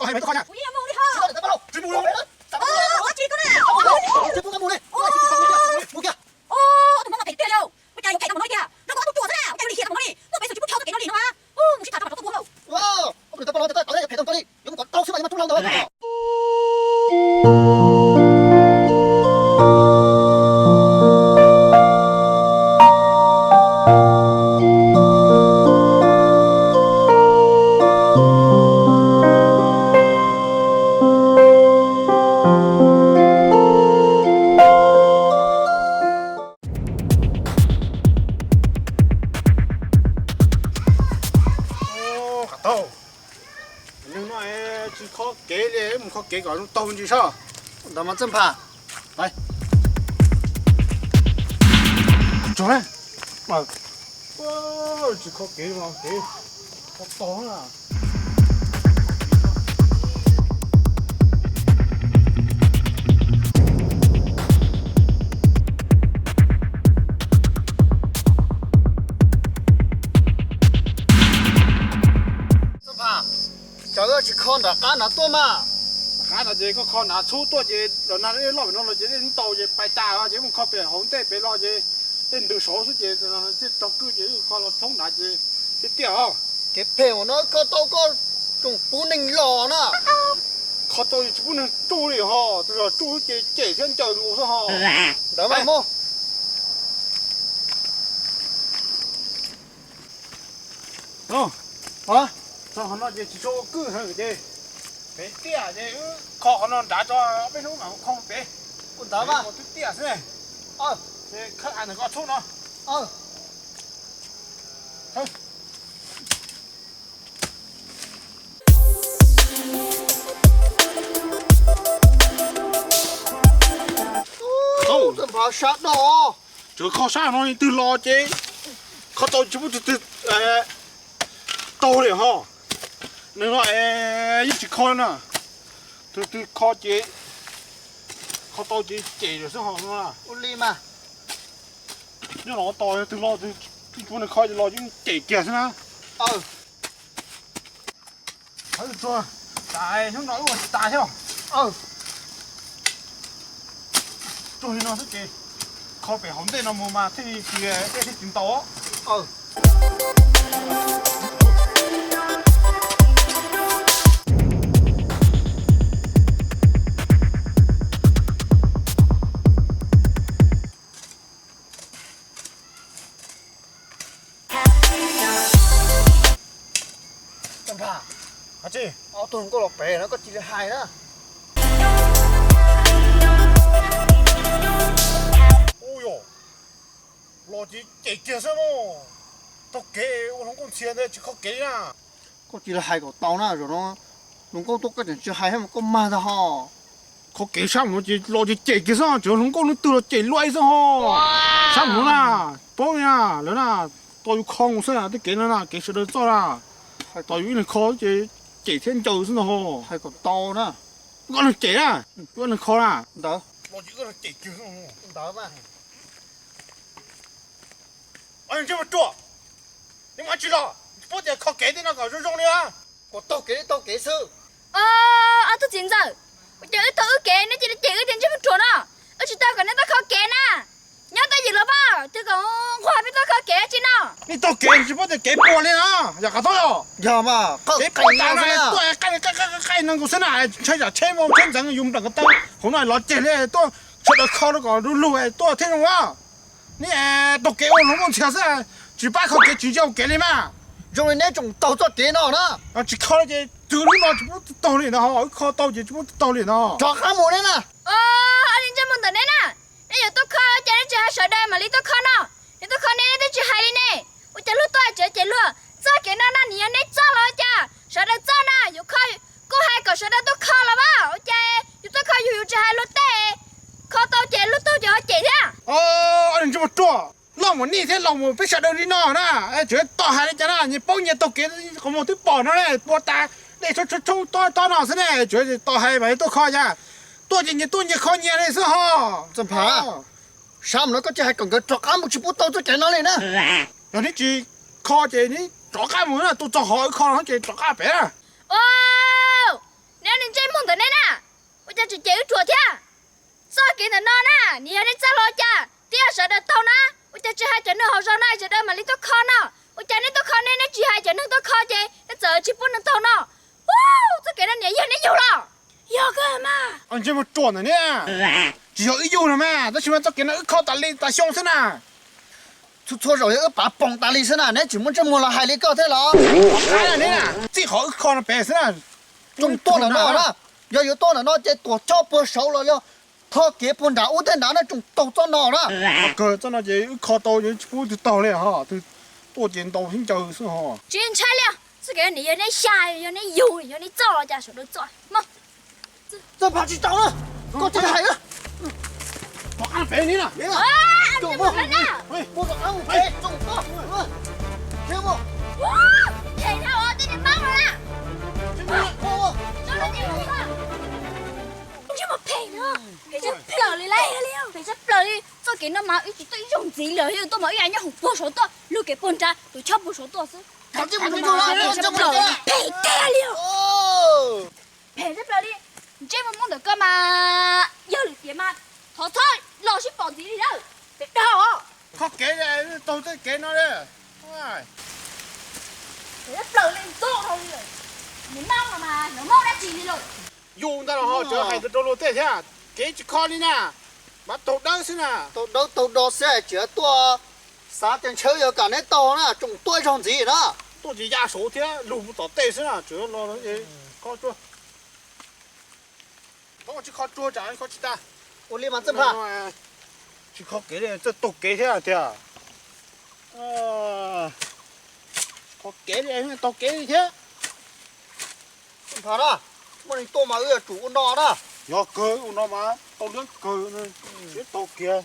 Koj hais mas tau kho na. Tsis mus li. Ua tus no mas phem tiag li, ua cas yuav phem tau mus no tiag, zoo nkaus ua tus ruam xwb na, ua cas yuav lim hiam tau mus no li, muaj peev xwm tsis pub kho txoj kev no li no a. Mus sib tham rau tus tub hau. Ua, tus no tsis tau pom no tiag, tau lawm phem tau npaum li, yuav mus kom tau xwb mas yuav mas tub hlau ntawd. Tau, neeg no tsis kho kev li, mus kho kev kom zoo taug ntsis saib. Ntawd mas Txawj Nphas, tsis kho kev mas kev kho taug na. Txawj Nphas, tsis kho nram qab nrad tuaj mas. Nram qab no ces koj kho nrad txhub tuaj ces los nag loj pem no los ces dej ntaus ces pais tas ces mus kho pem hauv ntej pem los ces dej ntws saud xwb ces thiaj raug kwj ces kho los thoob nrad ces thiaj tiaj os. Kev phem ua no kho tau koj tseem pub neeg los na. Kho tau tsis pub neeg tsuj li ho, tus zog tsuj ces cem thiab ncaws nkaus xwb ho. Ntawd mas mus. Txog qhov no ces tsis tshua ua kwj heev ces pem tiaj ces wb kho qhov no nrad tso, peb hnub mam kho pem. Ua ntawd mas twb tiaj xwb. Ces khawb av ntawm koj txhub no. Txawj Nphas sab no, tsuas kho sab no leej twg los ces kho tau tsis pub tus twg taug li ho. Neeg no yeej tsis kho na, tus twg kho ces kho tau ces cem xwb ho no. Ua li mas nyob no tos twg los, twg tsis pub neeg kho los yeej cem kiag xwb na. Tsuag, tas hnub no wb ua tsis tas thiab. Tsuag li no xwb ces kho pem hauv ntej no mus mas thiaj li tsis dej thiaj tsis ntaus. Txawj Nphas, ob tug hluas nkauj los pem no koj cia li hais na. Ua yog los ces cem kiag xwb no, taug kev ua hluas nkauj ntxhias ntawd tsis kho kev na. Koj cia li hais kom tau na, zaum no hluas nkauj tuaj koj tseem tsis hais thiab mas koj mag ntag ho. Kho kev sab mus no ces los ces cem kiag xwb, tseem hluas nkauj leej twg los cem luaj xwb ho. Sab mus no na, paub li na, lawv na, tos yus kho mus xwb na, tej kev no na kev sawv daws txoj na. Tos yus ib leeg kho ces cem thiab ncaws xwb ntag ho. Hais kom tau na. Koj leeg cem na, koj leeg kho na. Ntawd los ces koj leeg cem kiag ntawd mas. Ntsej muag ruam, neb mus tsis los, tsis paub tias kho kev tej no kom zoo zoo li. Kuv taug kev li taug kev xwb. Ob tug txiv ntxawm, ua cas wb taug wb kev neb cia li cem wb tias ntsej muag ruam no? Wb tsis taug kom neb tuaj kho kev na. Nyob twj ywm los pab twg kom nquag peb tuaj kho kev tsi no. Nej taug kev tsis paub tias kev puas li no, yog qhov txhob yog. Yog mas, kev puas tas no tuaj qaij no nkaus xwb na, ntshai yam tsheb moo tsheb ntxeev yus nplam ko taw hauv no los ceg li tuaj, sawv daws kho rau kom du lug tuaj thiaj zoo. Neb taug kev ua hluas nkauj ntxhias xwb, tsis pab kho kev tsis ntsia ua kev li mas. Zoo li neb tseem taug txoj kev no na. Tsis kho ces twb hnub no tsis pub taug li no, wb kho tau ces tsis pub taug li no. Rov qab mus neb na. Ob li ntsej muag ntawm neb na, neb yuav tuaj kho cas neb tsis hais sawv daws mam li tuaj kho no? Yog tuaj kho neb neb twb tsis hais li ne. Ua cas luag tuaj tsev ces luag txoj kev no na nws yog neb txoj los ua cas? Sawv daws txoj na, yus kho kuj hais kom sawv daws tuaj kho los mas ua cas yus tuaj kho yus yus tsis hais luag tej. Kho tau ces luag taug ces ho cem thiab. Ob li ntsej muag ruam, los mus nij thiab los mus peb sawv daws li no na, tseem tos hais li cas na, nyias paub nyias taug kev qhov muag twb pom no ne, puas tas dej tshoob tshoob tob tob no xwb ne, tseem tos hais mas tuaj kho cas. Tuaj ces nyias tuaj nyias kho nyias li xwb ho. Txawj Nphas, sab mus no koj cia hais kom nkawd rov qab mus tsis pub taug txoj kev no li na. Yog neb tsis kho ces neb rov qab mus na, tuaj txog hov wb kho no ces rov qab pem na. Niag ntsej muag ntawm neb na, ua cas tseem cem wb ruam thiab? Txoj kev ntawm no na, nws yog neb txoj los cas, twb yog sawv daws taug na. Ua cas tsis hais cov neeg hauv zos no sawv daws mam li tuaj kho no? Ua cas neb tuaj kho neb, neb tsis hais cov neeg tuaj kho ces neb txawm tsis pub neeg taug no? Ub, txoj kev no niam yog neb yug los? Yog kawg mas. Ntsej muag ruam ntawm neb, tsis yog wb yug no mas, tab sis mas txoj kev no wb kho tas li tas xyoo xwb na. Txhua txhua zaus yog wb pav poom tas li xwb na, neb tsis muaj ntsej muag los hais li koj thiab los? Txij qhov wb kho no pem xwb na. Tsoom tuaj ntawm no na, yog yuav tuaj ntawm no ces tuam choj puag saud los yog tho kev puag nram ub thiab nrad na, tsoom taug txoj no na. Kawg txoj no ces wb kho tau, tsis pub twg taug li ho, twg tuaj ces ntaus thiab ncaws xwb ho. Tsis ntshai li, txoj kev no yog neb xya, yog neb yug, yog neb txoj los cas sawv daws txoj. Txawj Nphas tsis tau na, koj tsis hais na. Rov qab pem ni na. Muaj rov qab mus pem tsoom tuaj. Phem dhau tej niag maub no na. Ntsej muag phem no, phem tshaj plaws li lauj, phem tshaj plaws li. Txoj kev no mas wb tsis tuaj ib zaug ntxiv lawm, yog tuaj mas wb yuav nyob hoom puag saud tuaj, luag kev puag nrad, tus chob puag saud tuaj xwb. Phem tshaj plaws li. Phem tshaj plaws li, ntsej muag muab ntawm koj mas yog lwm tiam mas thov txhob los sib pom ntxiv li lawm, phem dhau. Kho kev, taug tej kev no li. Phem tshaj plaws li, ntxub dhau li. Nws maub no mas nws maub dab tsi li lauj? Yus ntag los ho tseem hais rau luag tej thiab, kev tsis kho li na, mas taug dawb xwb na. Taug dawb taug do xwb, tseem tuaj xav tias ntshe yog kam neb taug na, tsoom tuaj ib zaug ntxiv na. Tuaj tsis ya saud thiab, lug mus tom tej xwb na, tseem los kho tsuag. Tsis kho tsuag tsam kho tsis tag. Ua li mas Txawj Nphas. Tsis kho kev li, txawj taug kev thiab tiag. Tsis kho kev li, taug kev li thiab. Txawj Nphas na, muaj neeg tuaj mas wb yuav tsum ua no na. Yog kawg ua no mas tau liab kawg, taug kiag.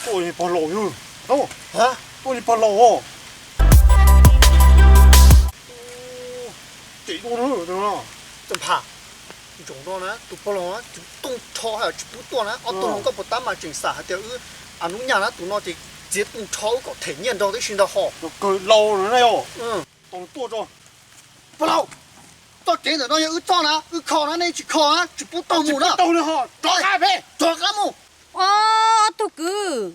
Tuaj li pog laus, tuaj li pog laus. Ces Txawj Nphas, ntsoov no na, tus pog laus na, txiav tooj rho hais tsis pub tuaj na, ob tug no koj puas tab mas tseem xam hais tias wb a nub nyag na, tus no ces txiav tooj rho wb kom them nyiaj nrog tib si ntag ho. Kawg laus no na yog. Tau tuaj tso. Pog laus, txoj kev ntawm no yog wb txoj na, wb kho na, nej tsis kho na, tsis pub taug mus na. Taug li ho, rov qab pem, rov qab mus. Ob tug kwv,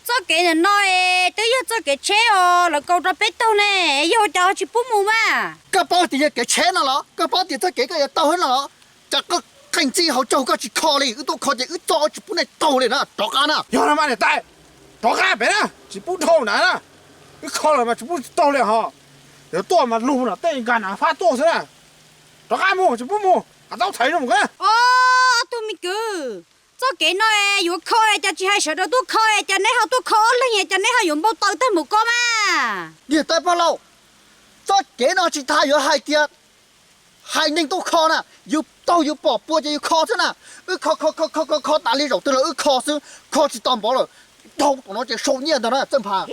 txoj kev ntawm no es twb yog txoj kev tsheb os, lawv kaus rau peb taug ne, yog ua cas ho tsis pub mus mas? Koj paub tias yog kev tsheb no los? Koj paub tias txoj kev koj yuav taug no los? Cas koj qeej txij hauv caug koj tsis kho li, wb tuaj kho ces wb txoj tsis pub nej taug li na, rov qab na. Yog no mas niam tais, rov qab pem na, tsis pub dhau na na. Wb kho los mas tsis pub taug li ho. Yog tuaj mas lug no tej nkag na fab tuaj xwb na. Rov qab mus, tsis pub mus, kav taub thaiv no mus na. Ob tug me kwv, txoj kev no yuav kho cas tsis hais sawv daws tuaj kho, cas neb ho tuaj kho ob leeg, cas neb ho yuav npau taws tag npaum ko mas? Niam tais pog laus, txoj kev no tsis tas yuav hais tias hais neeg tuaj kho na, yus taug yus pom puas ces yus kho xwb na. Wb kho kho kho kho kho tas li zaum twg los wb kho xwb, kho tsis tau npaum lawm. Dhau tus no ces sau nyiaj ntag na Txawj Nphas.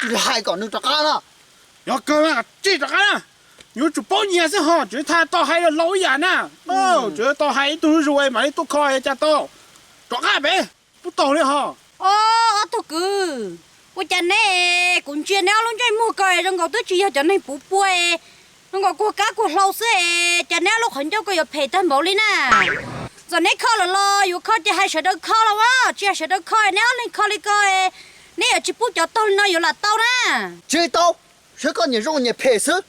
Tsis hais kom nws rov qab na. Yog kawg mas tsis rov qab na. Yuav tsum paub nyiag xwb ho, tseem tau hais laus ib yam na. Tseem tau hais ib tug zuj zus mam li tuaj kho cas tau. Rov qab pem, pub taug li ho. Ob tug kwv, ua cas neb, kuv ntsia neb ob lub ntsej muag ko zoo nkaus twb tsis yog cov neeg puv pua, zoo nkaus kuag kab kuag hlau xwb es cas neb ob lub qhov ncauj ko yuav phem tag npaum li na. Txawm neb kho lawm los yuav kho ces hais sawv daws kho los as, tsis hais sawv daws kho, neb ob leeg kho li ko, neb yuav tsis pub cov taug li no yuav lam tau na. Tsis tau, saib koj nyiam zoo nyiam phem xwb.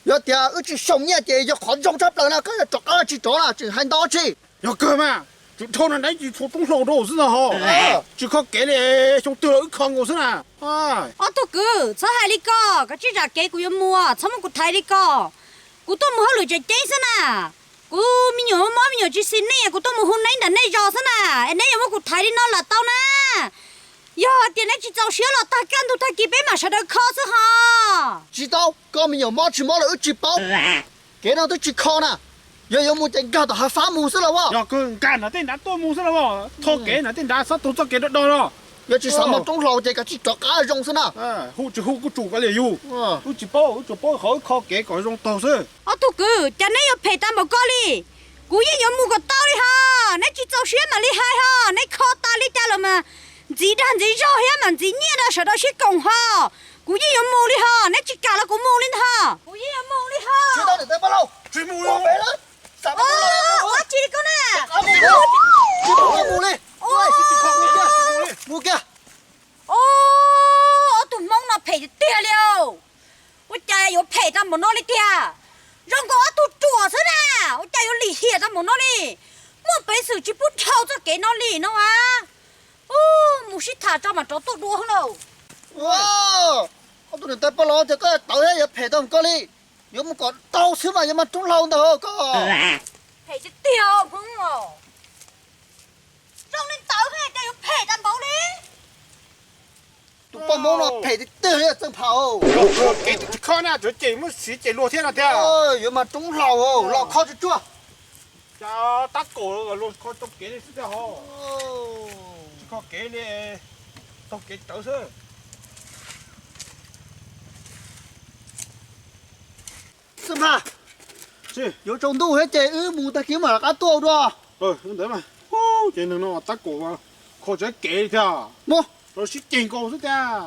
Yog tias wb tsis sau nyiaj ces yog qhov zoo tshaj plaws na, koj yuav rov qab tsis rov na, tseem hais ntau tsi. Yog kawg mas, tsis dhau no neb tsis tshua toob hlau rau xwb ntag ho. Tsis kho kev li, xyoo twg los wb kho nkaus xwb na. Ob tug kwv, txhob hais li ko, koj tsij zam kev kuv yuav mus, txhob muab kuv thaiv li ko. Kuv tuaj mus hauj lwm tseem ceeb xwb na. Kuv me nyuam mob me nyuam tsis xis neej, kuv tuaj mus hu neb ntawm nej zos xwb na, es neb yuav muab kuv thaiv li no lam tau na. Yog hais tias neb tsis txaus siab los tag kaj ntug tag kis peb mam sawv daws kho xwb ho. Tsis tau, koj me nyuam mob tsis mob los wb tsis paub. Kev no twb tsis kho na, yog yuav mus ces nkag tom hav fab mus xwb las as. Yog kawg nkag nram tej nrad tuaj mus xwb las as, tho kev nram tej nrad txhob taug txoj kev do do no. Yog tsis xav moog roob hlau ces kav tsij rov qab zoo xwb na. Hu tsis hu kuj tsum kav liam yug. Wb tsis paub, wb tsuas paub qhov wb kho kev kom zoo taug xwb. Ob tug kwv, cas neb yuav phem tag npaum ko li? Kuv yeej yuav mus kom tau li hos. Neb tsis txaus siab mam li hais hos. Neb kho tas li cas los mas ntxiv dag ntxiv zog thiab mas ntxiv nyiaj rau sawv daws sib koom hos. Kuv yeej yuav mus li hos, neb tsis kam los kuv mus li ntag. Kuv yeej yuav mus li hos. Tsis mus li. Ua tsi li koj na? Tsis mus li. Mus kiag. Ob tug Hmoob no phem tiag tiag li os. Ua cas yuav phem tag npaum no li tiag? Zoo nkaus ob tug ruam xwb na, ua cas yuav lim hiam tag npaum no li? Muaj peev xwm tsis pub dhau txoj kev no li no as. Mus sib tham tso mam rov tuaj dua hauv lauj. Ob tug niam tais poj laus, ces koj tawv thiab yuav phem tau koj li. Yuav mus kom tau xwb mas yuav mag roob hlau ntag koj. Phem tiag tiag Hmoob os. Zoo li ntawd cas yuav phem tag npaum li. Tus poj Hmoob no phem tiag tiag li Txawj Pham. Kev tsis kho na, tsuav cem muab siv cem luag thiab no tiag. Yuav mag roob hlau los kho tsuag tsuag. Cas tab kaum luag kho tau kev li xwb tiag hos. Tsis kho kev li, taug kev tawv xwb. Xwb mas, yuav tsaus ntuj thiab ces wb mus tag kis mam rov qab tuaj dua. Ntawd mas, ces neeg no tab kaum kho tsis kev li thiab. Mus, los sib ceg nkaus xwb tiag.